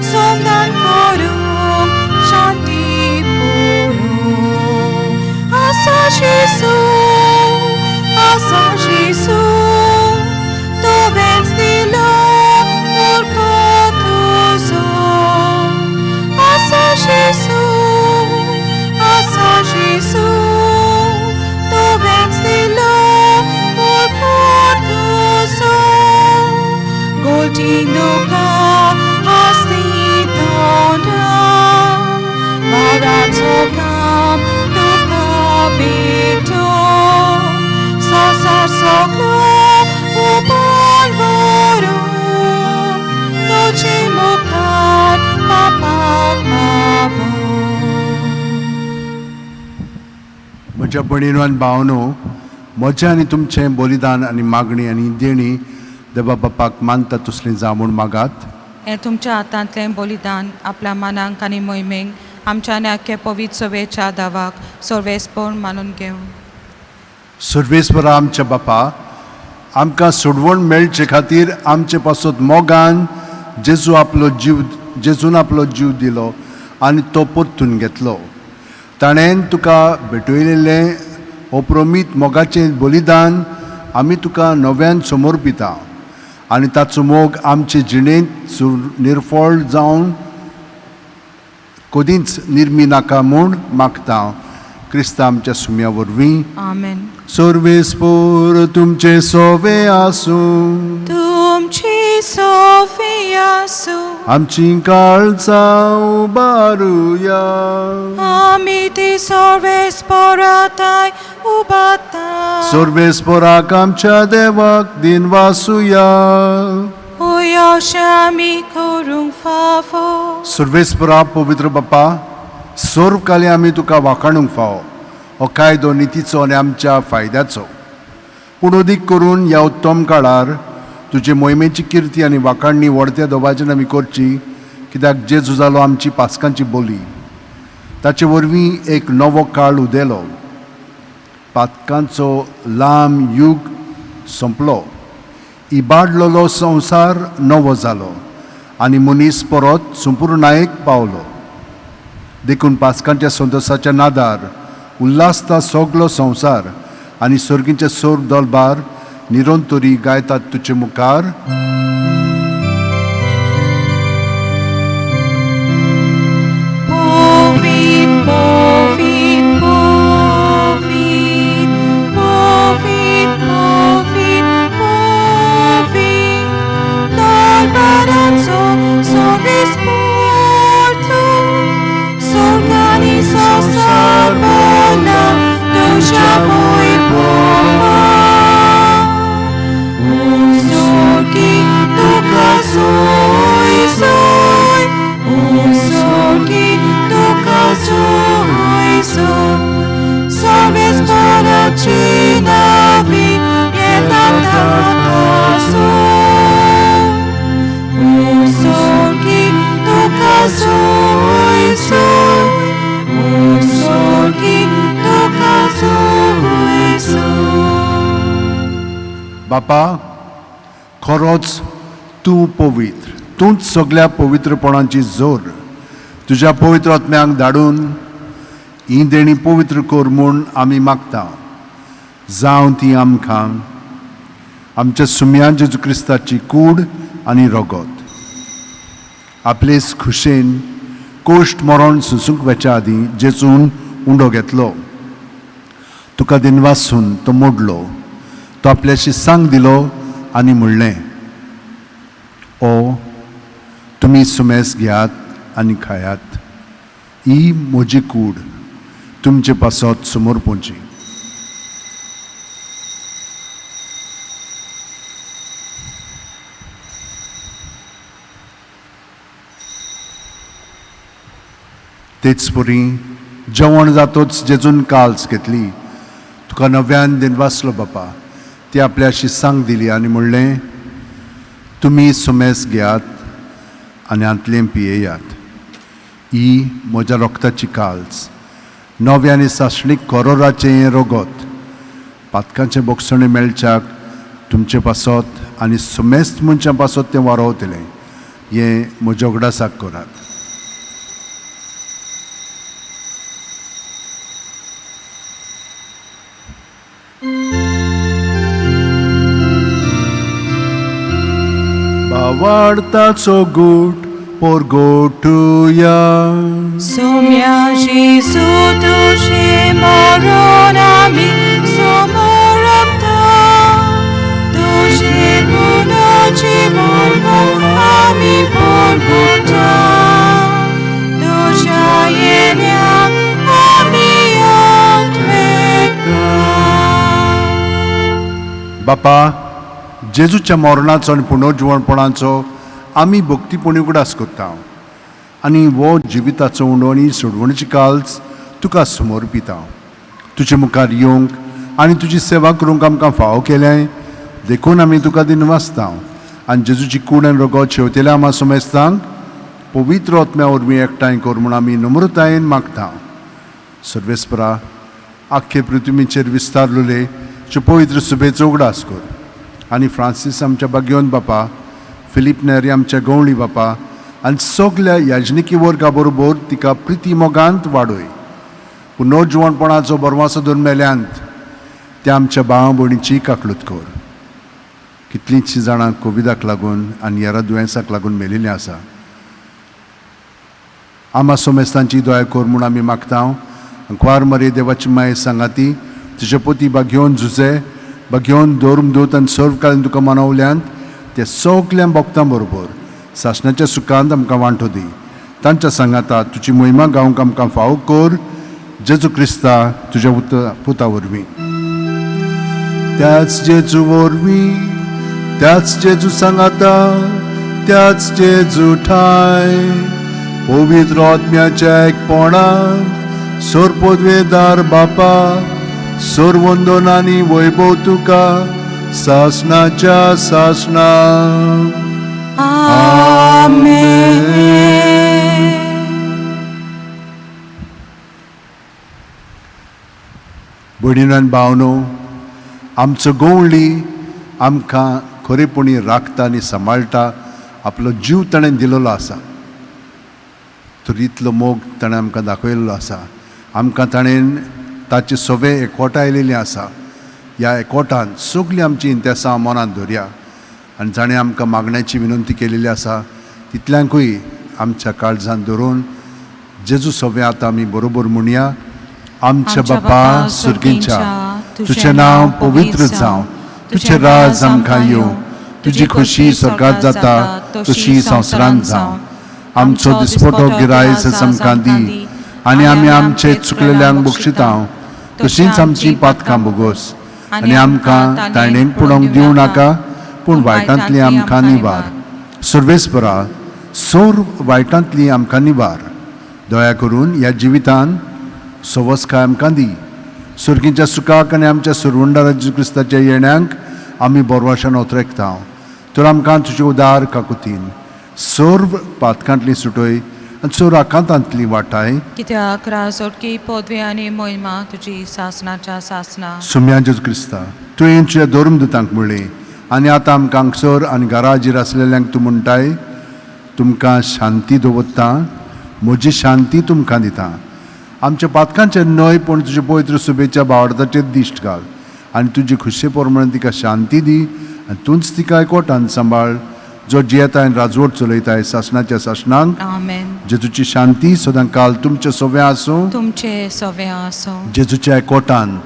समाधान करूंक शांती पुरो. आसा जेजू, आसा जेजू, तुवेंच दिलो मुर्खो तुजो. आसा जेजू, आसा जेजू, तुवेंच दिलो मुर्खो तुजो. गोलटी दुकां हासती तोंडां वावराचो काम तुका भेटो. संवसार सगळो उबोन व्हरूं तुजे मुखार. म्हज्या भयणीनो आनी भावनो, म्हजें आनी तुमचें बलिदान आनी मागणी आनी देणी देवा बापाक मानता तसलीं जावं म्हूण मागात. हें तुमच्या हातांतलें बलिदान आपल्या मनाक आनी मोहिमेक आमच्या आनी आख्खे पवित्र सवेच्या दावाक सर्वेस्पण मानून घेवं. सर्वेस्परा आमच्या बापा, आमकां सोडवण मेळचे खातीर आमचे पासत मोगान जेजू आपलो जीव जेजून आपलो जीव दिलो आनी तो परतून घेतलो. ताणें तुका भेटयलेलें अप्रमीत मोगाचें बलिदान आमी तुका नव्यान समर्पिता आनी ताचो मोग आमचे जिणेंत निर्फळ जावन कदींच निर्मी नाका म्हूण मागता, क्रिस्ता आमच्या सुम्या वरवीं. आमेन. सर्वेस्पोर तुमचे सोवे आसूं. तुमची सोफी आसूं. आमची काळजां उबारुया. आमी ती सर्वेस्पराताय उबाता. सर्वेस्पोराक आमच्या देवाक दिनवासुया. अशें आमी करूंक फावो. सर्वेस्परा पवित्र बापा, सर्व काली आमी तुका वाखाणूंक फावो. हो कायदो नितीचो आनी आमच्या फायद्याचो, पूण अदीक करून ह्या उत्तम काळार तुजे मोहिमेची किर्ती आनी वाखाणणी व्हडत्या दबाज्यान आमी करची, कित्याक जेजू जालो आमची पास्कांची बोली. ताचे वरवीं एक नवो काळ उदेलो, पातकांचो लांब युग सोंपलो, इबाडलेलो संवसार नवो जालो आनी मनीस परत संपुर्णायेक पावलो. देखून पास्कांच्या संतोसाच्या नादार उल्हासता सगलो संवसार आनी सर्गीचे सोर दलबार निरंतरी गायतात तुजे मुखार. Povit, povit, povit, povit, povit, povit, Dal sovis portu, s'organizo sorbona, duša voi pova. Usurki duka soi soi, usurki duka soi soi, Sorbes para cinavi, eta soi. Usurki duka soi soi, usurki duka soi soi. बापा, खरोच तूं पवित्र, तूंच सगल्या पवित्रपणाची जोर. तुज्या पवित्र आत्म्यांक धाडून ही देणी पवित्र कर म्हूण आमी मागता. जावं ती आमकां आमच्या सुम्या जेजू क्रिस्ताची कूड आनी रगत. आपलेच खुशेन कोश्ट मरण सोंसूंक वेच्या आदीं जेजून उंडो घेतलो, तुका दिनवासून तो मोडलो, तो आपल्याशी सांग दिलो आनी म्हणलें, ओ तुमी सुमेस घेयात आनी खायात, ही म्हजी कूड तुमचे पासत समोर पोवची. तेच परी जेवण जातोच जेजून काल्स घेतली, तुका नव्यान दिनवासलो बापा, ती आपल्याशी सांग दिली आनी म्हणलें, तुमी सुमेस घेयात आनी हांतलें पियेयात, ही म्हज्या रोगताची काल्स, नव्या आनी सासणीक करोराचें हें रगत, पातकांचें बोगसणें मेळच्याक तुमचे पासत आनी सुमेस्त मनशां पासत तें वारोवतलें, हें म्हज्या उगडासाक करात. भावार्थाचो गूट परगोटुया. Somia Jesu तुझे मरण आमी समर्पता, तुझे पुनर्जीवन आमी परगटा, तुझ्या येण्याक आमी आठवेता. बापा, जेजूच्या मरणाचो आनी पुनर्जिवणपणाचो आमी भक्तीपणी उगडास करता आनी हो जिविताचो उंडो आनी सोडवणीची काल्स तुका समर्पिता. तुजे मुखार येवंक आनी तुजी सेवा करूंक आमकां फावो केलें देखून आमी तुका दिनवासता आनी जेजूची कूड आनी रगत शेवतेल्या आमा समेस्तांक पवित्र आत्म्या वरवीं एकठांय कर म्हूण आमी नम्रतायेन मागता. सर्वेस्परा आख्खे पृथ्वीचेर विस्तारलेले तुजे पवित्र सुबेचो उगडास कर आनी फ्रांसीस आमच्या बागयोन बापा, फिलीप नेरी आमच्या गवळी बापा आनी सगल्या याजनिकी वर्गा बरोबर तिका प्रिती मोगांत वाडय. पुनर्जिवणपणाचो बरवासो धरून मेल्यांत त्या आमच्या भाव भयणीची काकलूत कर. कितलींचशीं जाणां कोविडाक लागून आनी हेर दुयेंसाक लागून मेलिल्लीं आसा. आमा सोमेस्तांची दया कर म्हूण आमी मागता. कुवार मरे देवाची माये सांगाती तुजे पोती बागयोन झुजे बागयोन धर्मदूत आनी सर्वकालीन तुका मनवल्यांत ते सगल्या भक्तां बरोबर सासणाच्या सुखांत आमकां वांटो दी. तांच्या सांगाता तुजी मोहिमा गावंक आमकां फावो कर जेजू क्रिस्ता तुज्या पुता वरवीं. त्याच जेजू वरवीं, त्याच जेजू सांगाता, त्याच जेजू ठाय पवित्र आत्म्याच्या एकपणांत सोरपोदवेदार बापा सोरवंदन आनी वैभव तुका सासणाच्या सासणा. आमेन. भयणीनो आनी भावनो, आमचो गवळी आमकां खरेपणी राखता आनी सांबाळटा. आपलो जीव ताणें दिलेलो आसा तर इतलो मोग ताणें आमकां दाखयल्लो आसा. आमकां ताणें ताचे सवे एकवटा आयलेली आसा. ह्या एकवटान सगळीं आमची इंतेसां मनांत धरया आनी जाणें आमकां मागण्याची विनंती केलेली आसा तितल्यांकूय आमच्या काळजान धरून जेजू सवे आतां आमी बरोबर म्हणया. आमच्या बापा सुर्गींच्या, तुजें नांव पवित्र जावं, तुजें राज आमकां येवं, तुजी खोशी स्वर्गात जाता तशी संवसारांत जावं. आमचो दिसपटो गिरायस आमकां दी आनी आमी आमचे चुकलेल्यांक बक्षिता तशींच आमची पातकां भोगोस आनी आमकां ताणेक पुडोवंक दिवं नाका पूण वायटांतली आमकां निवार. सर्वेस्परा सोर वायटांतली आमकां निवार. दया करून ह्या जिवितान सवसकाय आमकां दी. सुर्गीच्या सुखाक आनी आमच्या सुरवंडारा जेजू क्रिस्ताच्या येण्यांक आमी बोरवाशान ओतरेकता. तर आमकां तुजे उदार काकुतीन सर्व पातकांतली सुटय आनी सर्व आकांतांतली वाटाय. कित्याक राजोटकी पदवी आनी मोहिमा तुजी सासणाच्या सासणा. सुम्या जेजू क्रिस्ता, तुवें तुज्या धर्मदूतांक म्हणलें आनी आतां आमकां हांगसर आनी घराजीर आसलेल्यांक तूं म्हणटाय, तुमकां शांती दवरता, म्हजी शांती तुमकां दिता. आमच्या पातकांचेर न्हय पूण तुजे पवित्र सुबेच्या बावडताचेर दिश्ट घाल आनी तुजी खुशे प्रमाणे तिका शांती दी आनी तूंच तिका एकवटान सांबाळ जो जियेता आनी राजवट चलयताय सासणाच्या सासणांक. आमेन. जेजूची शांती सदां काल तुमचे सोव्या आसूं. तुमचे सवे आसूं. जेजूच्या एकवटान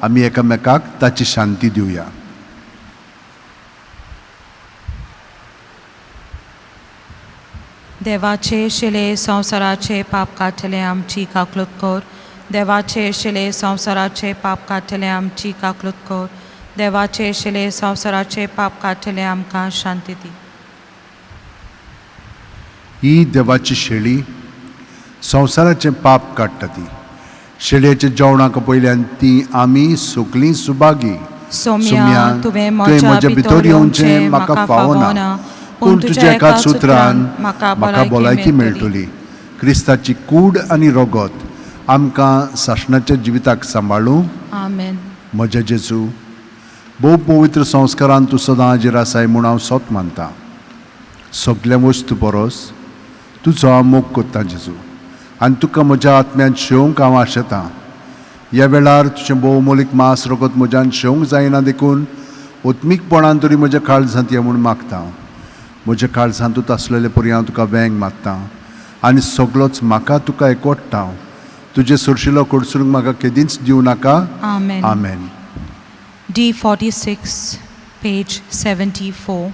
आमी एकामेकाक ताची शांती दिवया. देवाचे शिले संवसाराचे पाप काडटले आमची काकलूत कर. देवाचे शिले संवसाराचे पाप काडटले आमची काकलूत कर. देवाचे शिले संवसाराचे पाप काडटले आमकां शांती दी. ही देवाची शेळी संवसाराचें पाप काडटा. ती शेळयेच्या जेवणाक पयल्यान ती आमी सगलीं सुभागी. सोम्या, तुवें म्हज्या भितर येवचें म्हाका फावो ना, पूण तुज्या एका सुत्रान म्हाका भलायकी मेळटली. क्रिस्ताची कूड आनी रगत आमकां सासणाच्या जिविताक सांबाळूं. आमेन. म्हज्या जेजू, भोव पवित्र संस्कारान तूं सदां हाजीर आसाय म्हूण हांव सोत मानता. सगल्या वस्तू परस तुजो हांव मोग कोत्ता जेजू आनी तुका म्हज्या आत्म्यान शेवंक हांव आशेतां. ह्या वेळार तुजें भोवमोलीक मांस रगत म्हज्यान शेवंक जायना देखून ओत्मीकपणान तरी म्हज्या काळजांत ये म्हूण मागता. म्हज्या काळजांतूच आसलेले परी हांव तुका वेंग मारता आनी सगलोच म्हाका तुका एकवटता. तुजें सुरशिलो कडसरूंक म्हाका केदींच दिवं नाका. आमेन. आमेन. D46, page 74.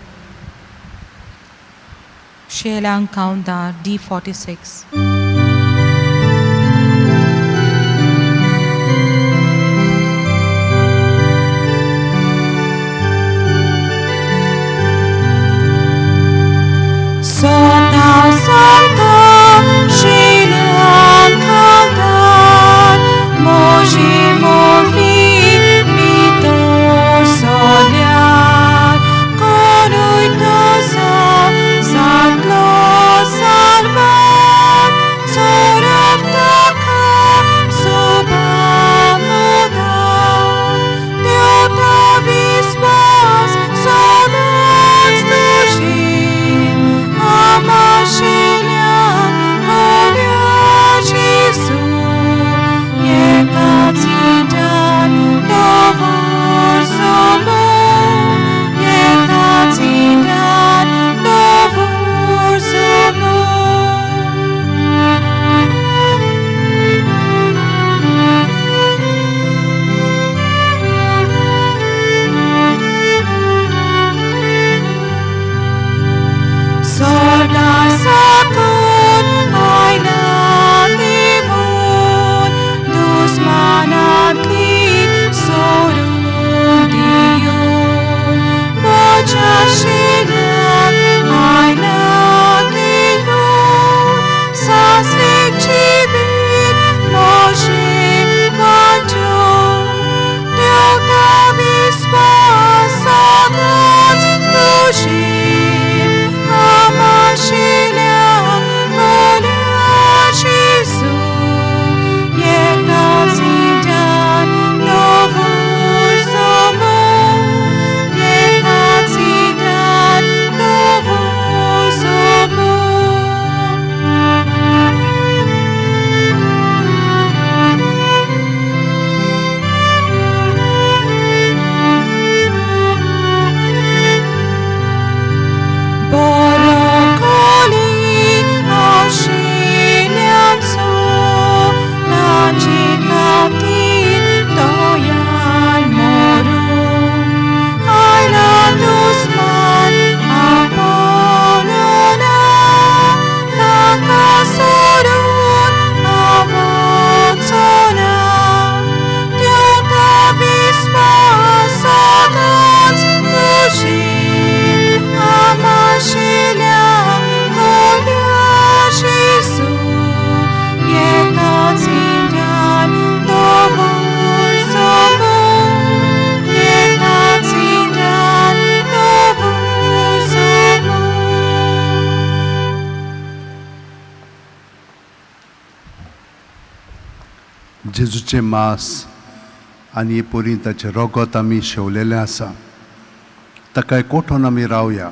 शेलांग काउंदार D46. Sota sota Shelang kaundar, Moji जेजूचें मास आनी परी ताचें रगत आमी शेवलेलें आसा. ताका कोठोन आमी रावया.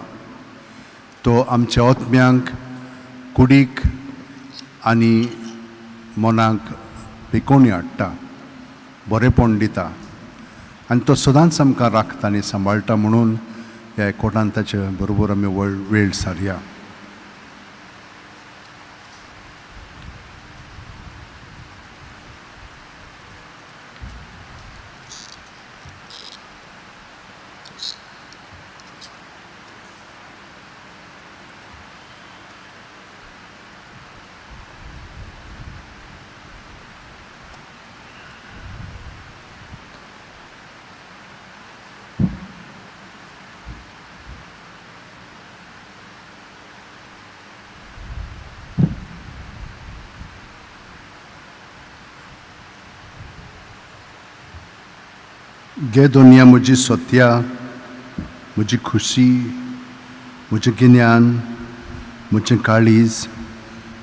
तो आमच्या आत्म्यांक, कुडीक आनी मनाक पिकोवणी हाडटा, बरेंपण दिता आनी तो सदांच आमकां राखता आनी सांबाळटा. म्हणून ह्या एकवटान ताचे बरोबर आमी वेळ सारया. घे दुनिया म्हजी सत्या, म्हजी खुशी, म्हजें गिन्यान, म्हजें काळीज,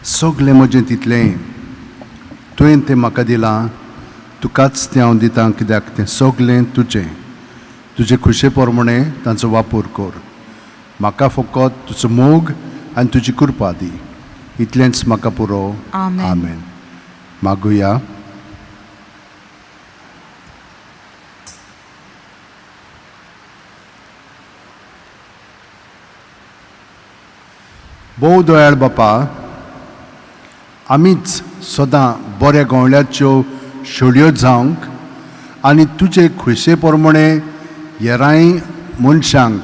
सगलें म्हजें तितलें तुवें तें म्हाका दिलां. तुकाच तें हांव दितां, कित्याक तें सगलें तुजें. तुजे खुशे प्रमाणें तांचो वापर कर. म्हाका फकत तुजो मोग आनी तुजी कृपा दी, इतलेंच म्हाका पुरो. आमेन. आमेन. मागुया. भोव दयाळ बापा, आमीच सदां बऱ्या गवळ्याच्यो शेळयो जावंक आनी तुजे खुशे प्रमाणें येराय मनशांक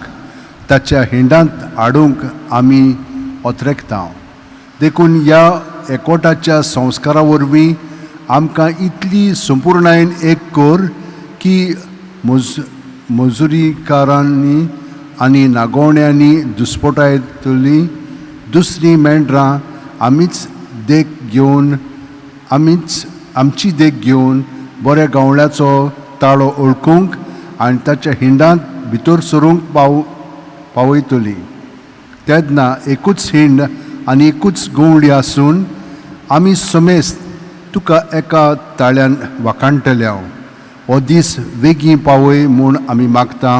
ताच्या हिंडांत हाडूंक आमी ओतरेकता. देखून ह्या एकवटाच्या संस्कारा वरवीं आमकां इतली संपुर्णायेन एक कर की मजुरीकारांनी आनी नागोवण्यांनी दुस्पोटायतली दुसरीं मेंढरां आमीच देख घेवन, आमीच आमची देख घेवन बऱ्या गांवळ्याचो ताळो ओळखूंक आनी ताच्या हिंडांत भितर सरूंक पावयतली. तेन्ना एकूच हिंड आनी एकूच गवळी आसून आमी समेस्त तुका एका ताळ्यान वाखाणटले. हो दीस वेगीं पावय म्हूण आमी मागता,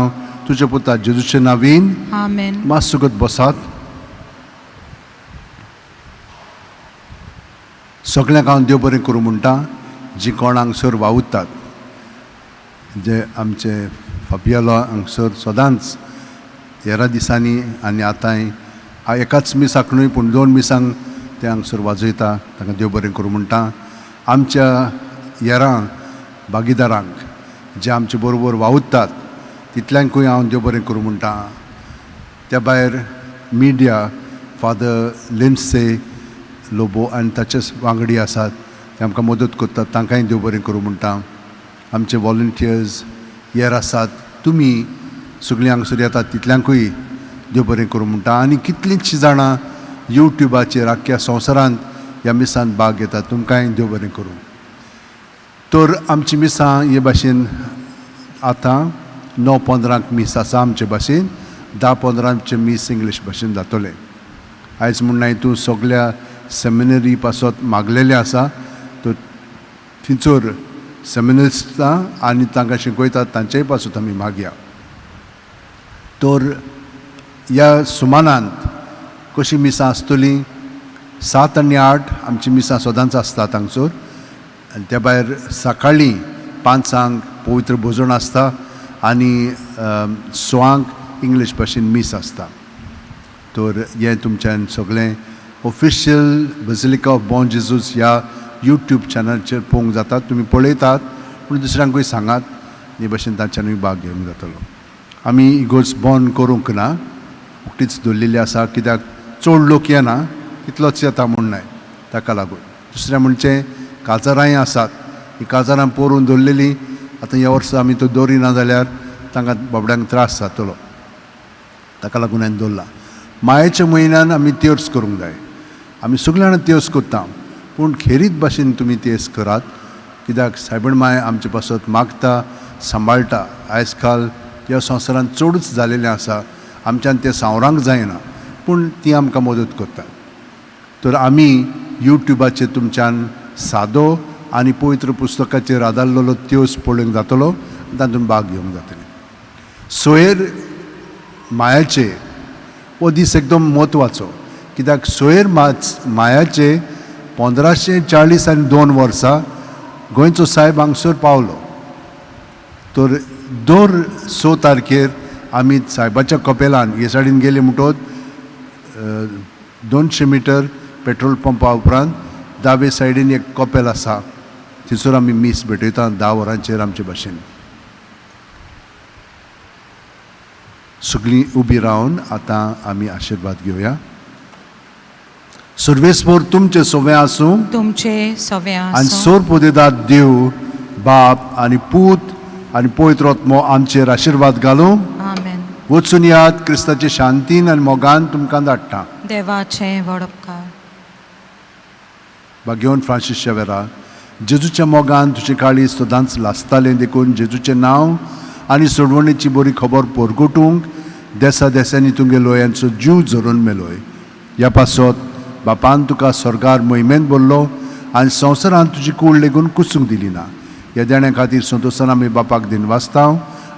तुज्या पुता जेजूचे नावीन. आमेन. मातसो बसात. सगळ्यांक हांव देव बरें करूं म्हणटा, जी कोण हांगसर वावुरतात, जे आमचे फाबियालो हांगसर सदांच हेरा दिसांनी आनी आतांय एकाच मिसाक न्हय पूण दोन मिसांक ते हांगसर वाजयता, तांकां देव बरें करूं म्हणटा. आमच्या हेरां भागीदारांक जे आमचे बरोबर वावुरतात तितल्यांकूय हांव देव बरें करूं म्हणटा. त्या भायर मिडिया फादर लिम्से लोबो आनी ताचेच वांगडी आसात, ते आमकां मदत करतात, तांकांय देव बरें करूं म्हणटा. आमचे वॉलंटियर्स हेर आसात, तुमी सगळीं हांगसर येतात तितल्यांकूय देव बरें करूं म्हणटा. आनी कितलींचशीं जाणां युट्युबाचेर आख्ख्या संवसारांत ह्या मिसांत भाग घेतात, तुमकांय देव बरें करूं. तर आमची मिसां हे भाशेन आतां 9:15 मीस आसा आमचे भाशेन, 10:15 मीस इंग्लीश भाशेन जातलें. आयज म्हूण तूं सगल्या सेमिनरी पासत मागलेलें आसा, तर थंयसर सेमिनरिस्टां आनी तांकां शिकयतात तांचेय पासत आमी मागया. तर ह्या सुमानांत कशीं मिसां आसतलीं, 7 आनी 8 आमचीं मिसां सदांच आसतात हांगसर. आनी त्या भायर सकाळीं 5 पवित्र भोजन आसता आनी 6 इंग्लीश भाशेन मीस आसता. तर हें तुमच्यान सगळें ऑफिशियल बजिलिका ऑफ बॉन जेजूस ह्या यूट्यूब चॅनलचेर पळोवंक जाता. तुमी पळयतात पूण दुसऱ्यांकूय सांगात, हे भाशेन तांच्यानूय भाग घेवंक जातलो. आमी इगोर्ज बंद करूंक ना, उकतीच दवरलेली आसा, कित्याक चड लोक येना, तितलोच येता म्हूण न्हय, ताका लागून. दुसरें म्हणचें काजारांय आसात, ही काजारां पोरून दवरलेलीं आतां ह्या वर्सा आमी तो दवरिना जाल्यार तांकां बाबड्यांक त्रास जातलो, ताका लागून हांवें दवरला. मायेच्या म्हयन्यान आमी तेर्स करूंक जाय. आमी सगळ्या जाणां तेर्स करता पूण खेरीत भाशेन तुमी तेर्स करात, कित्याक सायबण माय आमचे पासत मागता, सांबाळटा. आयज काल ह्या संवसारांत चडूच जालेलें आसा, आमच्यान तें सांवरांक जायना पूण ती आमकां मदत करतात. तर आमी युट्युबाचेर तुमच्यान सादो आनी पवित्र पुस्तकाचेर आदारलेलो त्योस पळोवंक जातलो, तातूंत भाग घेवंक जातले. सोयर मायाचे हो दीस एकदम म्हत्वाचो, कित्याक सोयर मायाचे 1542 वर्सां गोंयचो सायब हांगसर पावलो. तर दर 6 तारखेर आमी सायबाच्या कपेलान हे सायडीन गेले म्हणटोच 200 मिटर पेट्रोल पंपा उपरांत दावे सायडीन एक कपेल आसा, थंयसर आमी मीस भेटयता 10 वरांचेर आमचे भाशेन. सगळीं उबी रावन आतां आमी आशिर्वाद घेवया. सर्वेस्पर तुमचे सोवे आसूं, तुमचे सवे आनी आसूं, सोर पुदेदात देव बाप आनी पूत आनी पवित्र आत्मो आमचेर आशिर्वाद घालूं. आमेन. वचून यात, क्रिस्ताचे शांतीन आनी मोगान तुमकां धाडटा. देवाचें व्हड उपकार. भाग्यवंत फ्रांसीस शेवेरा, जेजूच्या मोगान तुजें काळीज सदांच लासतालें, देखून जेजूचें नांव आनी सोडवणेची बरी खबर परगटूंक देसा देसांनी तुमगे लोयांचो जीव झरोवन मेलोय. ह्या पासत बापान तुका स्वर्गार मोहिमेंत भरलो आनी संवसारांत तुजी कूड लेगून कुसूंक दिली ना. ह्या देण्या खातीर संतोशान आमी बापाक दिनवासता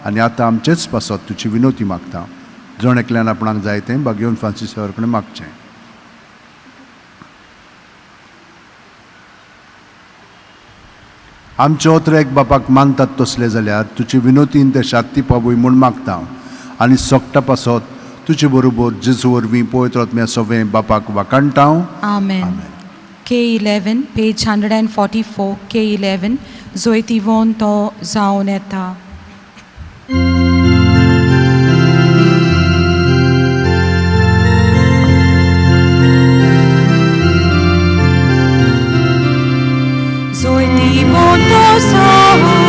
आनी आतां आमचेच पासत तुजी विनोती मागता. जण एकल्यान आपणाक जाय तें भाग्यवंत फ्रांसीस शेवेरा कडेन मागचें. आमचे ओत्र एक बापाक मानतात तसले जाल्यार तुजे विनोतीन ते शांती पावय म्हूण मागता आनी सोगटा पासत तुजे बरोबर जेजू वरवीं पवित्र आत्म्या सवें बापाक वाखाणटा. आमेन. K11, page 144, K11, जोयतिवोन तो जावन येता. जोयतिवोन तो जावन